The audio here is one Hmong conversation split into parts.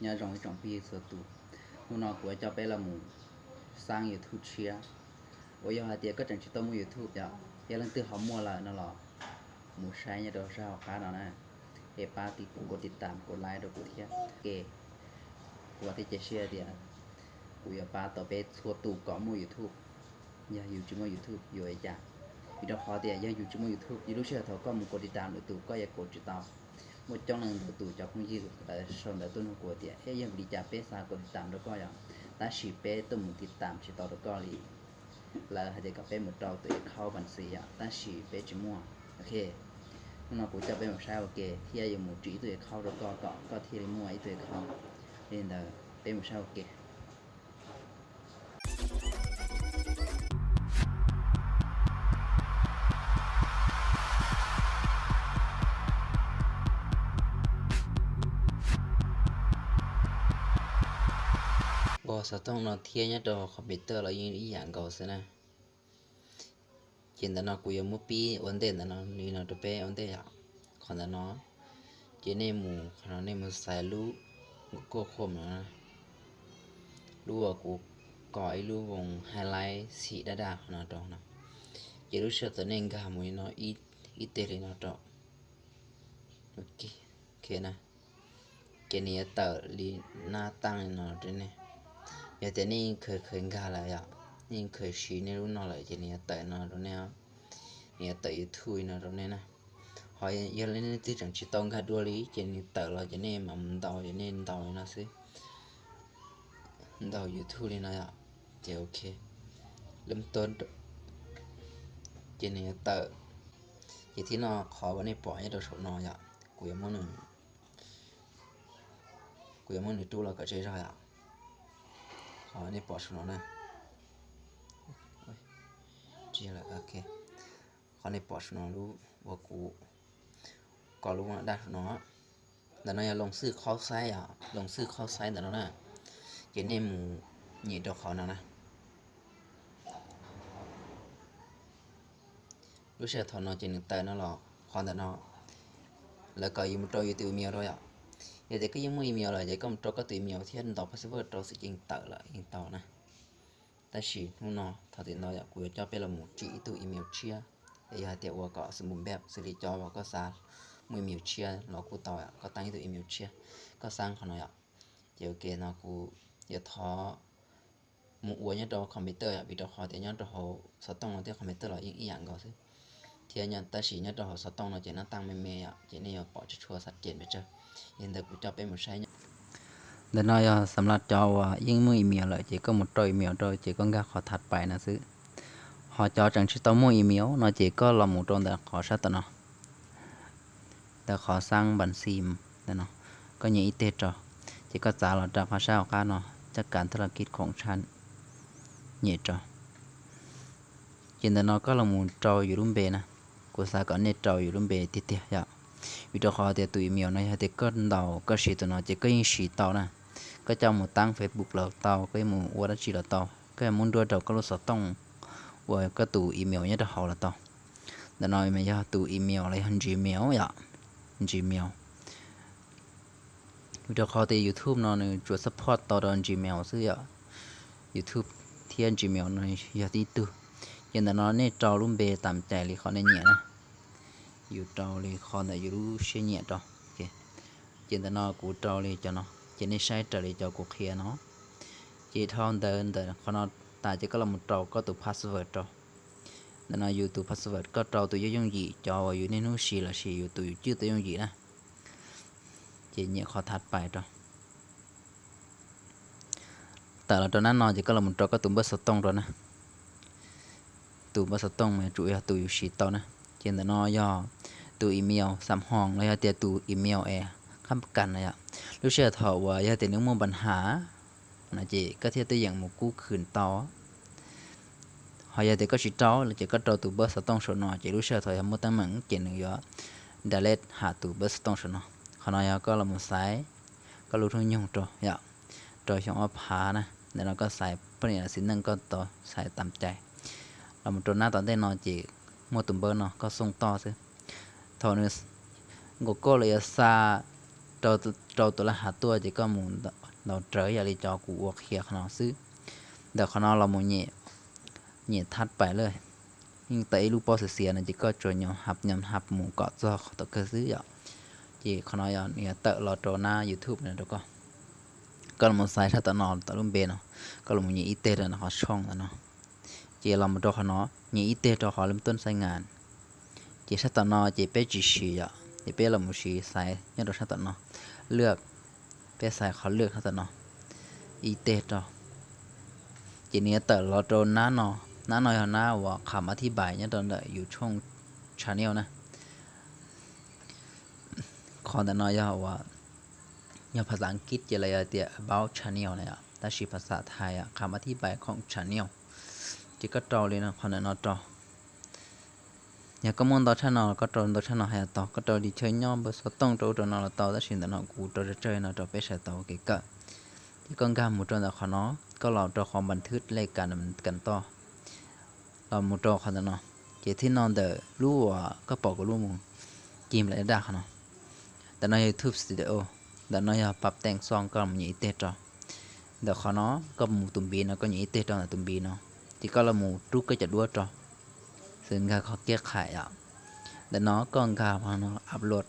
Nyob zoo ib tsoom phooj ywg txhua tus, hnub no kuv yuav coj peb los mus xaab YouTube tshiab. Uas yog hais tias koj tseem tsis tau muaj YouTube yom, yog leej twg ho muaj lawm no los mus saib nyob rau sab hauv qab no na, es pab tiv, kuv tiv tam, kuv like rau kuv thiab. Ke, kuv vam thiab cia siab tias kuv yuav pab tau peb txhua tus kom muaj YouTube. Yog yus tsis muaj YouTube yuav li cas? Vim rau qhov tias yog yus tsis muaj YouTube, yus lub sij hawm thaum koj mus kuv tiv tam lwm tus koj yuav kuv tsis tau. Muaj coob leej ntau tus cov phooj ywg lawv sau ntawv tuaj nug kuv tias, es yog vim li cas peb xav kuv tiv tam rau koj yom, tab sis peb tuaj mus tiv tam tsis tau rau koj li. Lawv hais tias kom peb mus rau tus account Bansi yom, tab sis peb tsis muaj. Ok, hnub no kuv coj peb mus saib ua ke thiab yuav mus ris ib tug account rau koj kom koj thiaj li muaj ib tug account. Yog li ntawd peb mus saib ua ke. Ua xov tooj no thiab nyob rau computer los yeej ib yam nkaus xwb na. Ces ntawm no kuv yuav muab pib ua ntej ntawm no li no rau peb ua ntej yom. Qhov ntawm no, ces nej mus qhov no nej mus xaiv lub Google Chrome no, lub uas kuv kom ib lub voos highlight xim daj daj qhov no rau no. Ces lub sij hawm thaum nej nkag mus li no ib teg li no rau, ok na, ces nws yuav tawm li nab taaj li no rau nej. Yog tias nej yeej khaws khaws nkag lawm yom, nej yeej khaws siv nej lub no lawm ces nws yuav tawm no rau nej, nws yuav tawm YouTube li no rau nej na. Ho yog li nej twb tseem tsis tau nkag dua li ces nws tawm los ces nej mam mus ntaus, ces nej ntaus li no xwb, ntaus YouTube li no yom. Ces ok, lub tuab, ces nws yuav tawm. Ces thib no qhov uas nej pom nyob rau saum no yom, kuv yuav muab nws, kuv yuav muab nws rub los kom tseg zog yom. Qhov nej pom saum no na, tsis yog lawm, ok. Qhov nej pom saum no lub uas kuv kom lub daj saum no, ntawm no yog loos xwj qhaub xaib yom, loos xwj qhaub xaib ntawm no na. Ces nej mus nyem rau qhov no na. Lub sij hawm thaum no ces nws tawm no los qhov ntawm no, lawv kom yus mus rau yus tus email rau yom. Yog tias koj yeej muaj email lawm ces koj mus rau koj tus email thiab ntaus password rau xwb ces yeej tawm lawm, yeej tau na. Tab sis hnub no thaum tim no yom, kuv yuav coj peb los mus ris ib tug email tshiab, es yog hais tias ua kom xwm npum npej xws li cov uas koj xav muaj email tshiab los kuj tau yom, koj taab ib tug email tshiab, koj xaab qhov no yom. Ces ok no kuv yuav thov mus ua nyob rau computer yom, vim rau qhov tias nyob rau hauv xov tooj no thiab computer los yeej ib yam nkaus xwb. Thiab tab sis nyob rau hauv xov tooj no ces nab taaj me me yom, ces nej yuav pom tsis tshua xav cem pes tsawg. Yog li ntawd kuv coj peb mus saib. Ntawm no yog xam laj cov uas yeej muaj email lawm ces koj mus rau email rau ces koj nkag qhov thav pais no xwb. Ho cov tseem tsis tau muaj email no ces koj los mus rau ntawm qhov sab tom no, ntawm qhov xaab npas xim ntawm no, koj nyem ib teg rau, ces koj txav los rau phab sab hauv qab no, caj kav thab las kij khoom tshaj, nyem rau. Ces ntawm no koj los mus rau yus lub npe na, kuv xav kom nej rau yus lub npe tiag tiag yom, vim rau qhov tias tus email no yog tias koj ntaus koj siv tus no ces koj yeej siv tau na. Koj coj mus taab Facebook los tau, koj mus ua dab tsi los tau, koj muab nruab rau koj lub xov tooj uas koj tus email nyob rau hauv los tau. Ntawm no mas yog tus email los yog Gmail yom, Gmail. Vim rau qhov tias YouTube no nws tsuas support tau rau Gmail xwb yom. YouTube thiab Gmail no yog tib tug. Ces ntawm no nej rau lub npe tam cais li qhov nej nyiam na. Yus rau li qhov ntawm yus lub siab nyiam rau. Ces ntawm no kuv rau li cov no, ces nej saib raws li cov kuv qhia no. Ces dhau ntawd ntawm qhov no tas ces koj los mus rau koj tus password rau. Ntawm no yus tus password koj rau tus yooj yooj yim, cov uas yus niaj hnub siv los sis yus tus yus cwj tau yooj yim na. Ces nyem qhov thav pais rau. Tawm los rau nab no ces koj los mus rau koj tus npawb xov tooj rau na. Tus npawb xov tooj mas yuav tsum yog tus yus siv tau na. Ces ntawm no yog tus email xam hoos los yog tias tus email es khab kas no yom. Lub sij hawm thaum uas yog tias nws muaj npas has no ces koj thiaj tuaj yeem mus kub khwm tau. Ho yog tias koj tsis rau ces koj rau tus npawb xov tooj saum no ces lub sij hawm thaum yog muaj teeb meem ces nws yuav delete ham tus npawb xov tooj saum no. Qhov no yog koj los mus xaiv koj lub hnub nyoog rau yom, rau xyoo ob phav na, ntawm no koj xaiv poj niam los txiv neej koj tau xaiv tam cai. Los mus rau nab tom ntej no ces muaj tus npawb no koj xooj toj xwb. Thaum nws nkaus koj los yuav xa rau tus laj hav tuaj ces koj mus ntaus rawv yam li cov kuv ua qhia qhov no xwb. Ntawm qhov no los mus nyem thab pais lawm, yeej tawm ib lub pob xiav xiav no ces koj tsuas nyom hab nyom hab mus kom txog qhov tom kawg xwb yom. Ces qhov no yog nws yuav tawm los rau nab YouTube no rau koj. Koj los mus xaiv sab tom no tom lub npe no, koj los mus nyem ib teg rau ntawm qhov tshooj ntawm no. Ces los mus rau qhov no, nyem ib teg rau qhov lub tub xaib ngas. Ces sab tom no ces peb tsis siv yom, ces peb los mus siv xaiv nyob rau sab tom no, lwaj, peb xaiv qhov lwaj sab tom no ib teg rau. Ces nws yuav tawm los rau nab no, nab no yog nab uas qham a thib npais nyob rau ntawm yus tshooj channel na. Qhov ntawm no yog uas, yog phas xas Askiv ces lawv yuav tias about channel na yom, tab sis phas xas Thaib qham a thib npais khoom channel. Ces koj rau li no, qhov ntawm no rau. Yog koj muaj ntau tshaj no los koj rau ntau tshaj no hais los tau, koj rau li chaw nyob npawb xov tooj rau ub rau no los tau, tab sis ntawm no kuv rau tsawg tsawg no rau peb sawv tau kev kawm. Ces koj nkag mus rau ntawm qhov no, koj los rau qhov npas thwb lej kas kas toj, los mus rau qhov ntawm no, ces thib no ntawm lub uas koj pom kuv lub mus cig nplaim daj daj qhov no. Ntawm no yog YouTube Studio, ntawm no yog pab teej xoj, koj mus nyem ib teg rau. Ntawm qhov no koj mus tus npiv no, koj nyem ib teg rau ntawm tus npiv no, ces koj los mus rub koj cov duab rau, xwb nkag qhov kev qhais yom. Ntawm no koj nkag qhov no upload,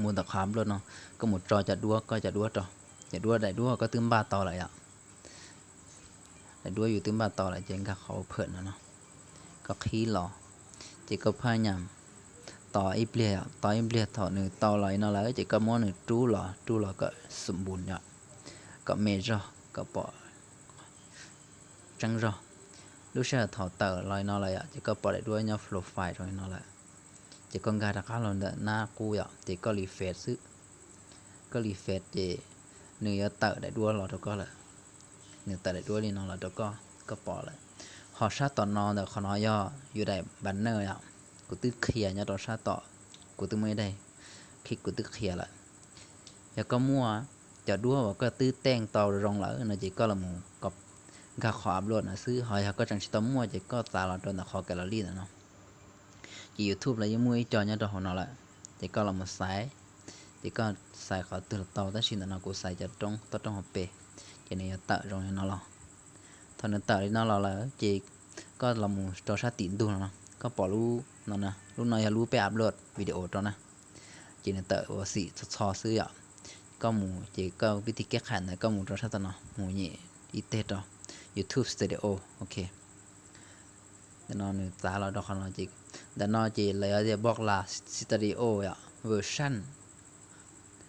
mus ntawm qhov upload no, koj mus tso cov duab, koj cov duab rau, cov duab daim duab koj twb npaj tau lawm yom. Daim duab yus twb npaj tau lawm ces nkag qhov open no no, koj qhib los, ces koj phaj nyam tos ib pliag, tos ib pliag thaum nws tau los li no lawm ces koj muab nws rub los, rub los kom xum npus yom, kom me zog, kom pom tseeb zog. Lub sij hawm thaum tawm los li no lawm yom, ces koj pom daim duab nyob profile zoo li no lawm, ces koj nkag rov qab los ntawm nab qub yom, ces koj li fed xwb. Koj li fed ces nws yuav tawm daim duab los rau koj lawm. Nws tawm daim duab li no los rau koj, koj pom lawm. Ho sab tom no ntawm qhov no yog yus daim banner yom, kuv twb qhia nyob rau sab tom, kuv twb muaj ib daim clip kuv twb qhia lawm. Yog koj muaj cov duab uas koj twb teej tau zoo lawm no ces koj los mus nkag qhov upload no xwb, ho yog koj tseem tsis tau muaj ces koj txav los rau ntawm qhov gallery ntawm no. Ces YouTube lawv yeej muaj ib co nyob rau hauv no lawm, ces koj los mus xaiv, ces koj xaiv qhov twg los tau, tab sis ntawm no kuv xaiv cov roob toj roob hauv pes, ces nws yuav tawm zoo li no los. Thaum nws tawm li no los lawm ces koj los mus rau sab tim ntug no, koj pom lub no, lub no yog lub peb upload video rau na, ces nws tawm ua xim txho txho xwb yom. Koj mus ces koj vib thib kev qhais ntawd koj mus rau sab tom no mus nyem ib teg rau YouTube Studio, ok. Ntawm no nws txav los rau qhov no ces, ntawm no ces lawv tias Npog Las Studio yom, version.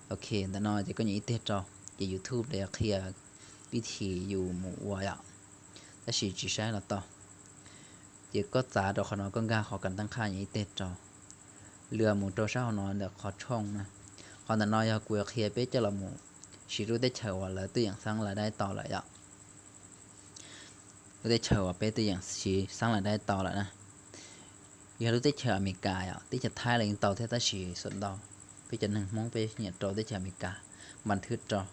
Ok, ntawm no ces koj nyem ib teg rau, ces YouTube lawv yuav qhia vib thib yus mus ua yom, tab sis tsis saib los tau. Ces koj txav rau qhov no, koj nkag qhov kas teeb qhaj nyem ib teg rau, lwaj mus rau sab hauv no ntawm qhov tshooj na. Qhov ntawm no yog kuv yuav qhia peb coj los mus siv lub teb chaws uas lawv twj yeem xab lais daib tau lawm yom. Lub teb chaws uas peb twj yeem siv xab lais daib tau lawm na, yog lub teb chaws Amelikas yom, teb chaws Thaib los yeej tau thiab tab sis xuam ntau peb cov neeg Hmoob peb nyiam rau teb chaws Amelikas, npas thwb rau.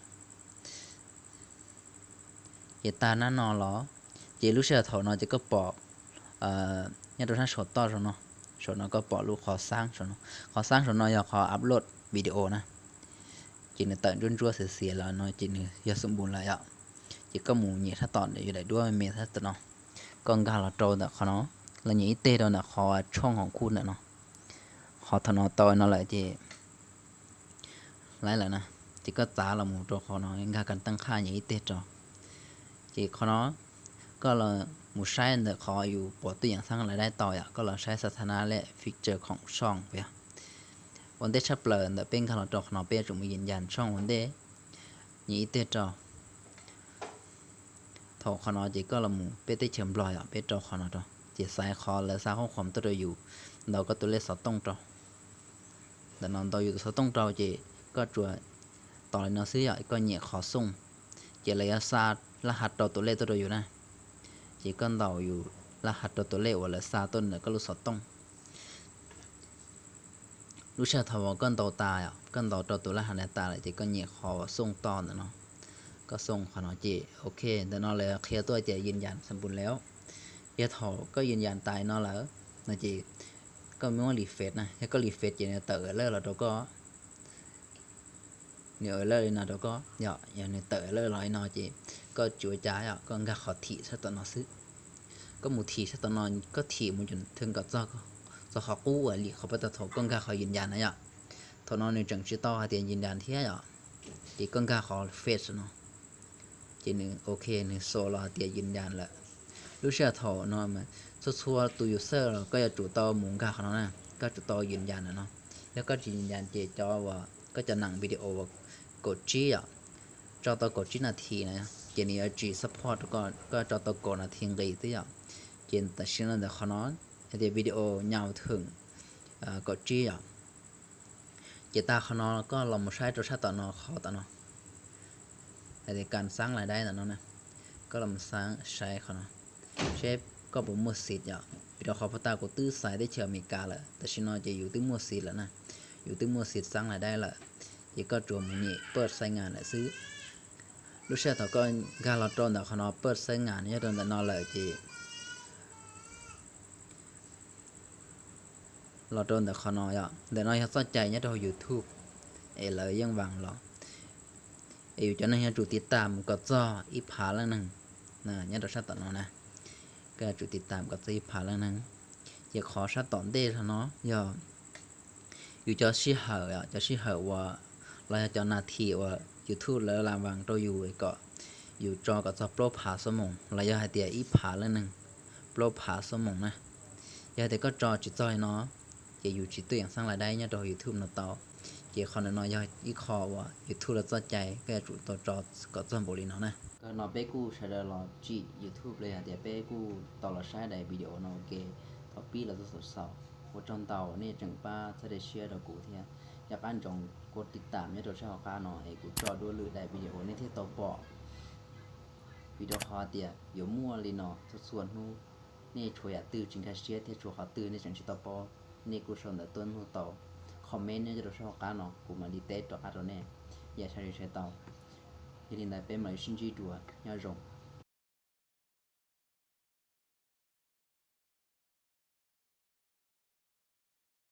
Ces tag nab no los, ces lub sij hawm thaum no ces koj pom nyob rau sab saum toj saum no, saum no koj pom lub qhov xab saum no, qhov xab saum no yog qhov upload video na. Ces nws tawm ntsuab ntsuab xiav xiav los no ces nws yog xum npus lawm yom. Ces koj mus nyem sab tom yus daim duab me me sab tom no, koj nkag los rau ntawm qhov no, los nyem ib teg rau ntawm qhov tshooj hoom khuj ntawm no. Qhov thaum no tau no lawm ces laib lawm na, ces koj txav los mus rau qhov no nkag kas teeb qhaj nyem ib teg rau. Ces qhov no koj los mus saib ntawm qhov yus puas twj yeem xab lais daib tau yom, koj los saib xa tha na lej feature khoom tshooj puas yog. Ua ntej tshaj plaws ntawm peb nkag los rau qhov no peb yuav tsum mus yws yas tshooj ua ntej, nyem ib teg rau. Thaum qhov no ces koj los mus peb teb chaws Nplog yom, peb rau qhov no rau, ces xaiv qhov lawv xa qhob qhuas tuaj rau yus, ntaus koj tus lej xov tooj rau. Ntawm no ntaus yus tus xov tooj rau ces koj tsuas tos li no xwb yom, koj nyem qhov xooj, ces lawv yuav xa laj has rau tus lej tuaj rau yus na. Ces koj ntaus yus laj has rau tus lej uas lawv xa tuaj ntawm koj lub xov tooj. Lub sij hawm thaum uas koj ntaus tas, koj ntaus rau tus laj has ntawd tas lawm ces koj nyem qhov xooj toj ntawm no, koj xooj qhov no ces ok, ntawm no lawv qhia tuaj tias yws yas xab npus lawm. Yog thaum koj yws yas tas no lawm no ces koj muab li fed na, yog koj li fed ces nws tawm lawj los rau koj. Nws alert li no rau koj yom, yog nws tawm alert los li no ces koj tsis ua cas yom, koj nkag qhov thim sab tom no xwb. Koj mus thim sab tom no, koj thim mus cov thwv kom txog, txog qhov qub uas li qhov pab tag thaum koj nkag qhov yws yas na yom. Thaum no nws tseem tsis tau hais tias yws yas thiab yom, ces koj nkag qhov fetch no, ces nws ok, nws sau los hais tias yws yas lawm. Lub sij hawm thaum no txhua txhua tus user los koj yuav tsum tau mus nkag qhov no na, koj tsum tau yws yas ntawm no. Yog koj tsis yws yas ces cov uas koj cov neeg video uas kaum tsib yom, tso tau kaum tsib nas this na, ces nws yuav tsis support rau koj, koj tso tau kaum nas this nqis xwb yom. Ces tam sim no ntawm qhov no hais tias video nyau thwm kaum tsib yom. Ces tag qhov no koj los mus saib rau sab tom no, qhov tom no hais tias kas xab lais daib ntawm no na, koj los mus saib qhov no seb koj puas muaj xis yom. Vim rau qhov puag ta kuv twb xaiv teb chaws Amelikas lawm, tam sim no ces yus twb muaj xis lawm na, yus twb muaj xis xab lais daib lawm. Ces koj tsuas mus nyem paj xaib ngas lawm xwb. Lub sij hawm thaum koj nkag los rau ntawm qhov no paj xaib ngas nyob rau ntawm no lawm ces los rau ntawm qhov no yom, ntawm no yog txoj cai nyob rau hauv YouTube es lawv yeej vas los, es yus cov neeg yuav tsum tiv tam kom txog ib phav leej neeg nyob rau sab tom no na. Koj yuav tsum tiv tam kom txog ib phav leej neeg. Ces qhov sab tom ntej no yog yus cov sij hawm, cov sij hawm uas los yog cov nas this uas YouTube lawv las vas rau yus kom yus tso kom txog plaub phav xuab moos los yog hais tias ib phav leej neeg, plaub phav xuab moos na. Yog hais tias koj tso tsis txog li no, ces yus tsis tuaj yeem xab lais daib nyob rau YouTube no tau. Ces qhov ntawm no yog ib qho uas YouTube lawv txoj cai, koj yuav tsum tau tso kom txog npaum li no na. Qhov no peb kuj sawv daws los tsim YouTube los yog tias peb kuj tau los saib daim video no ua ke thaum pib los txog thaum xaus. Ua tsaug ntau nej tseem pab txhawb siab rau kuv thiab. Yog qab ntsoov kuv tiv tam nyob rau sab hauv qab no es kuv tso dua lwm daim video nej thiaj tau pom. Vim rau qhov tias yuav muaj li no txhua txhua hnub, nej tshuav yam twg tsis nkag siab thiab tshuav qhov twg nej tseem tsis tau paub, nej kuj sau ntawv tuaj nug tau, comment nyob rau sab hauv qab no kuv mam li teb rov qab rau nej, yam sai li sai tau. Yog li ntawd peb mam li sib ntsib dua, nyob zoo.